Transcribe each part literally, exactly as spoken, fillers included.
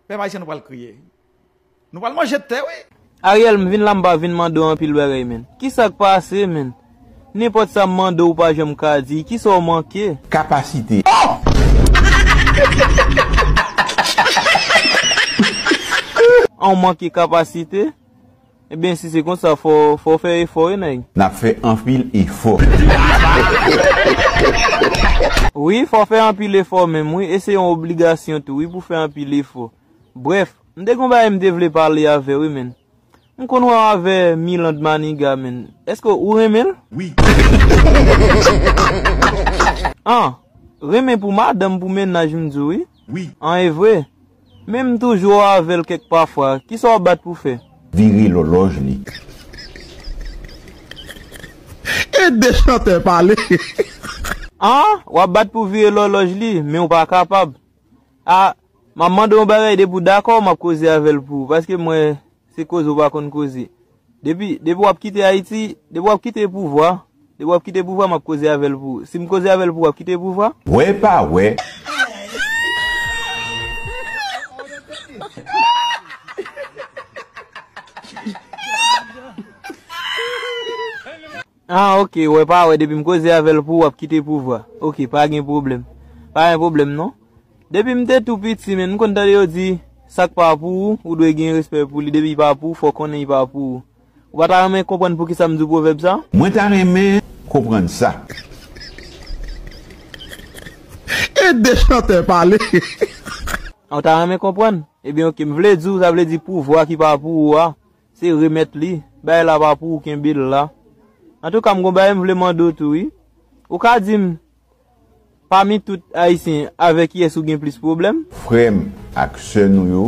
Pèp ayisyen nou pral kriye. Nou pral manje tè, wi. Ariel, m vin la, m pa vin mande w anpil bagay, menn. Kisa k pase, menn? Nenpòt sa m mande w, ou pa janm ka di. Kisa w manke? Kapasite. An, w manke kapasite? Ebyen, si se konsa, fò, fò w fè efò, wi, nèg. N ap fè anpil efò. Wi, fò w fè anpil efò menm, wi. E se yon obligasyon tou, wi, pou w fè anpil efò. Brèf, m te gon bagay m te vle pale avè w, wi, menn. M konn wè w avè Miland Maniga, menn. Èske ou renmen l? Wi. An, renmen pou madanm, pou mennaj, m di w, wi. Wi. An, e vre. Men m toujou avè l kèk pafwa. Kisa w ap bat pou fè? Vire lòlòj li. Ede chantè pale. An, w ap bat pou vire lòlòj li, men w pa kapab. A, m ap mande w yon bagay, depi w dakò, m ap koze avè l pou ou, paske m wè se koze w pa konn koze. Depi, depi w ap kite Ayiti, depi w ap kite pouvwa, depi w ap kite pouvwa, m ap koze avè l pou ou. Si m koze avè l pou ou, w ap kite pouvwa? Wè pa wè. Ah, ok, wè pa wè, depi m koze avè l pou ou, w ap kite pouvwa. Ok, pa gen pwoblèm. Pa gen pwoblèm, non. Depi m te tou piti, menn, m konn tande yo di, sa k pa pou ou, ou dwe gen respè pou li. Depi li pa pou ou, fò w konnen li pa pou ou. Ou pa ta renmen konprann poukisa m di w pwovèb sa? Mwen ta renmen konprann sa. Ede chantè pale. Ou ta renmen konprann? Ebyen, ok, m vle di w, sa vle di pouvwa ki pa pou ou a, se remèt li. Bagay la pa pou ou, kenbe l la. Antouka, m gon bagay m vle mande w tou, wi. Ou ka di m, pami tout Ayisyen, avè kiyès ou gen plis pwoblèm? Frè m ak sè nou yo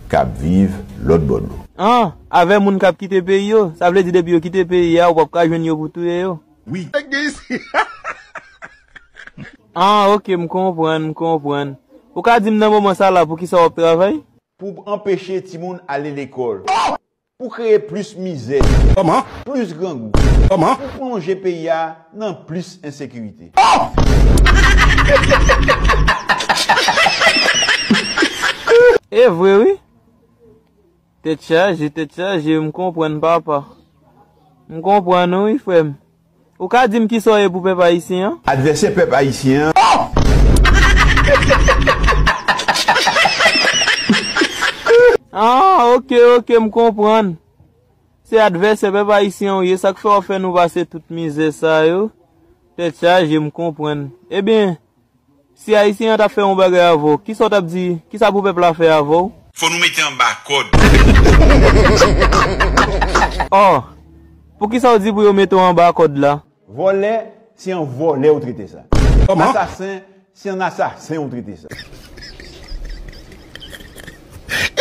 k ap viv lòt bò dlo. An, avè moun k ap kite peyi yo, sa vle di depi yo kite peyi a, ou p ap ka jwenn yo pou touye yo. Wi. An, ok, m konprann, m konprann. Ou ka di m nan moman sa la poukisa w ap travay? Pou anpeche timoun ale lekòl. Pou kreye plis mizè. Kòman? Plis grangou. Kòman? Pou plonje peyi a nan plis ensekirite. E vre, wi. Tèt chaje, tèt chaje, m konprann, papa. M konprann ou, wi, frè m. Ou ka di m kisa w ye pou pèp ayisyen an? Advèsè pèp ayisyen an. Ah, ok, ok, m konprann. Se advèsè pèp ayisyen an w ye, sa k fè w ap fè nou pase tout mizè sa yo? Tèt chaje, m konprann. Ebyen, si Ayisyen an t ap fè yon bagay avè w, kisa w t ap di? Kisa pou pèp la fè avè w? Fò nou mete anba kòd. Oh, poukisa w di pou yo mete w anba kòd la? Vòlè, se yon vòlè ou trete sa. Kòman? Asasen, se yon asasen ou trete sa.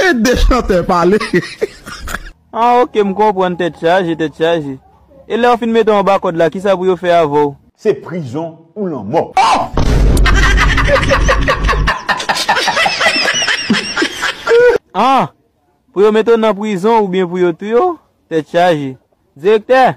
Ede chantè pale. Ah, ok, m konprann, tèt chaje, tèt chaje. E lè yo fin mete w anba kòd la, kisa pou yo fè avè w? Se prizon ou lanmò. Ah! Pou yo mete w nan prizon oubyen pou yo touye w? Tèt chaje. Direktè,